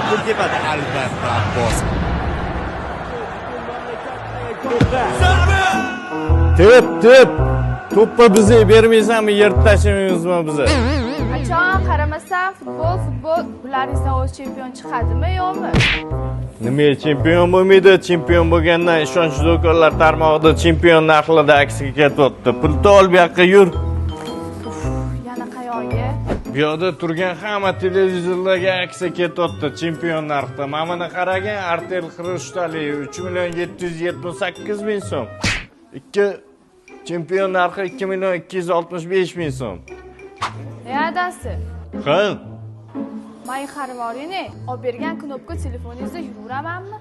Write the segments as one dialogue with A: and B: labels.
A: Pul tepadi albatta Abbos.
B: Tep, tep. To'ppa bizni bermaysanmi, yerib tashlaymizmi bizni?
C: Qachon qaramasam futbol, futbol, bularingizdan o'zi chempion chiqadimi, yo'qmi?
B: Nimaga chempion bo'lmaydi? Chempion bo'lgandan ishonch do'konlar tarmog'ida chempion narxlarda aksiga ketyapti. Pulni ol, bu yoqqa yur.
C: Yana qayerga?
B: Bu yoqda turgan hamma televizorlarga aksiya ketyapti chempion narxda. Mana buni qaragin, Artel 43 tali 3 778 000 so'm. Ikki chempion narxi 2 265 000 so'm.
C: Ey adasi,
B: Ha?
C: Manga qarab oling, olib bergan knopka telefoningizda yuraveramanmi?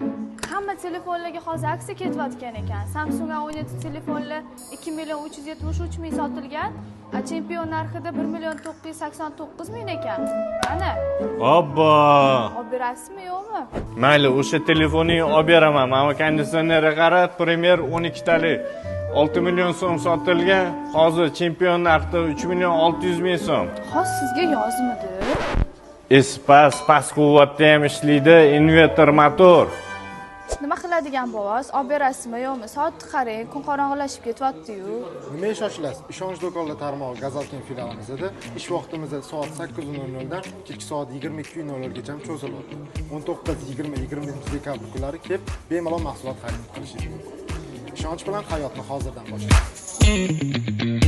C: Hamma telefonlarga hozir aksiya ketayotgan ekan. Samsung A17 telefonlar 2 373 000 sotilgan, a chempion narxida 1 989 000 ekan. Ana,
B: Obbo.
C: olib berasizmi, yo'qmi?
B: Mayli, o'sha telefoningni olib beraman. Mana bu konditsionerga qara, Premier 12 tali 6 million so'm sotilgan. Hozir chempion narxida 3 600 000 so'm.
C: Hozir sizga yozmidi?
B: Espas past quvvatda ham ishlaydi, invertor motor.
C: Nima qiladigan bo'lasiz? Olib berasizmi, yo'qmi? Soatni qarang, kun qorong'ilashib ketyapti-yu.
D: Nimaga shoshilasiz? Ishonch do'konlar tarmog'i Gazalkent filialimizda ish vaqtimiz soat 8:00 dan kechki soat 22:00 gacha cho'zilyapti. 19, 20, 21 dekabr kunlari kelib, bemalol mahsulot xarid qilishingiz mumkin. Ishonch bilan hayotni hozirdan boshlang.